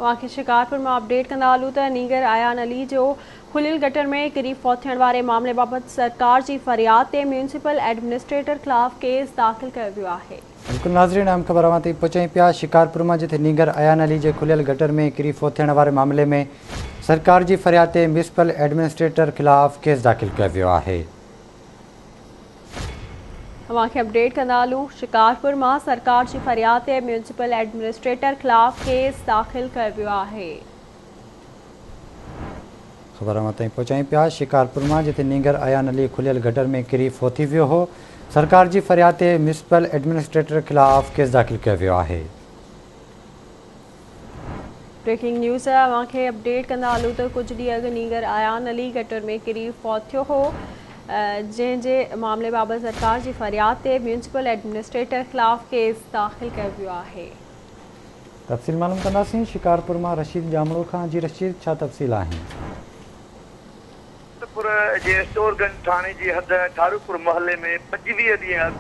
اوهان کي شڪارپور مان اپڊيٽ ڪندا هلون ته نينگر ايان علي جو کليل گٽر ۾ ڪري فوت ٿيڻ واري معاملي بابت سرڪار جي فرياد تي ميونسپل ايڊمنسٽريٽر خلاف ڪيس داخل ڪيو ويو آهي. بلڪل ناظرين اهم خبر اوهان تائين پهچايون پيا شڪارپور مان جتي نينگر ايان علي جي کليل گٽر ۾ ڪري فوت ٿيڻ واري معاملي ۾ سرڪار جي فرياد تي ميونسپل ايڊمنسٽريٽر خلاف ڪيس داخل ڪيو ويو آهي. اوهان کي اپڊيٽ ڪندا هلون شڪارپور مان سرڪار جي فرياد تي ميونسپل ايڊمنسٽريٽر خلاف ڪيس داخل ڪيو ويو آهي. خبر اوهان تائين پهچايون پيا شڪارپور مان جتي نينگر ايان علي کليل گٽر ۾ ڪري فوت ٿي ويو هو سرڪار جي فرياد تي ميونسپل ايڊمنسٽريٽر خلاف ڪيس داخل ڪيو ويو آهي. بريڪنگ نيوز اوهان کي اپڊيٽ ڪندا هلون ته ڪجهه ڏينهن اڳ نينگر ايان علي گٽر ۾ ڪري فوت ٿيو هو جنهن جي معاملي بابت سرڪار جي فرياد تي ميونسپل ايڊمنسٽريٽر خلاف ڪيس داخل ڪيو ويو آهي. تفصيل معلوم ڪنداسين شڪارپور مان رشيد ڄامڙو کان جي رشيد ڇا تفصيل آهن. شڪارپور جي اسٽور گنج ٿاڻي جي حد ٺاروپور محلي ۾ 25 ڏينهن اڳ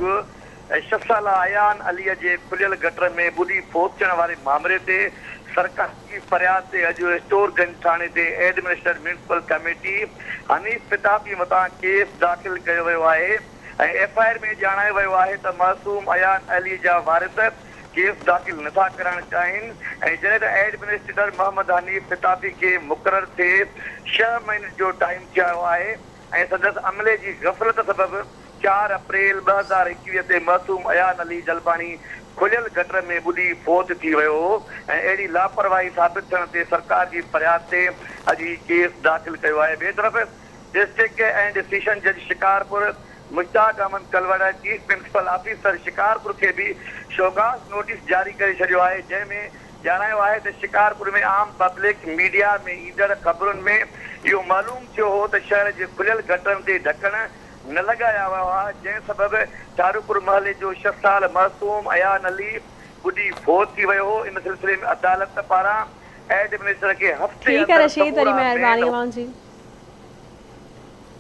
ڇهه سالا ايان علي جي کليل گٽر ۾ ٻڏي فوت ٿيڻ واري مامري تي سرڪار جي فرياد تي اڄ اسٽور گنج ٿاڻي تي administrator municipal committee Hanif Pitafi مٿان ڪيس داخل ڪيو ويو آهي ۽ ايف I R ۾ ڄاڻايو ويو آهي ته معصوم ايان علي جا وارث ڪيس داخل نٿا ڪرائڻ چاهين ۽ جڏهن ته ايڊمنسٽريٽر محمد حنيف پتافي کي مقرر ٿئي ڇهه مهينن جو ٽائيم ٿيو آهي ۽ سندس عملي جي غفلت سبب 4 اپريل 2021 تي معصوم ايان علي جلباڻي کليل گٽر ۾ ٻڏي فوت ٿي ويو هو ۽ اهڙي لاپرواهي ثابت ٿيڻ تي سرڪار جي فرياد تي اڄ هي ڪيس داخل ڪيو آهي. ٻئي طرف ڊسٽرڪٽ اينڊ سيشن جج Shikarpur Mushtaq Ahmed Kalhoro chief principal officer Shikarpur کي به شوڪاز نوٽيس جاري ڪري ڇڏيو آهي جنهن ۾ ڄاڻايو آهي ته شڪارپور ۾ عام پبلڪ ميڊيا ۾ ايندڙ خبرن ۾ اهو معلوم ٿيو هو ته شهر جي کليل گٽرن تي ڍڪڻ نه لڳايا ويا هئا جنهن سبب ٺاروپور محلي جو ڇهه سال معصوم ايان علي ٻڏي فوت ٿي ويو هو ان سلسلي ۾ عدالت پاران ايڊمنسٽريٽر کي هفتي ٺيڪ آهي اندر رشيد وڏي سمورا مهرباني مين اوهان جي.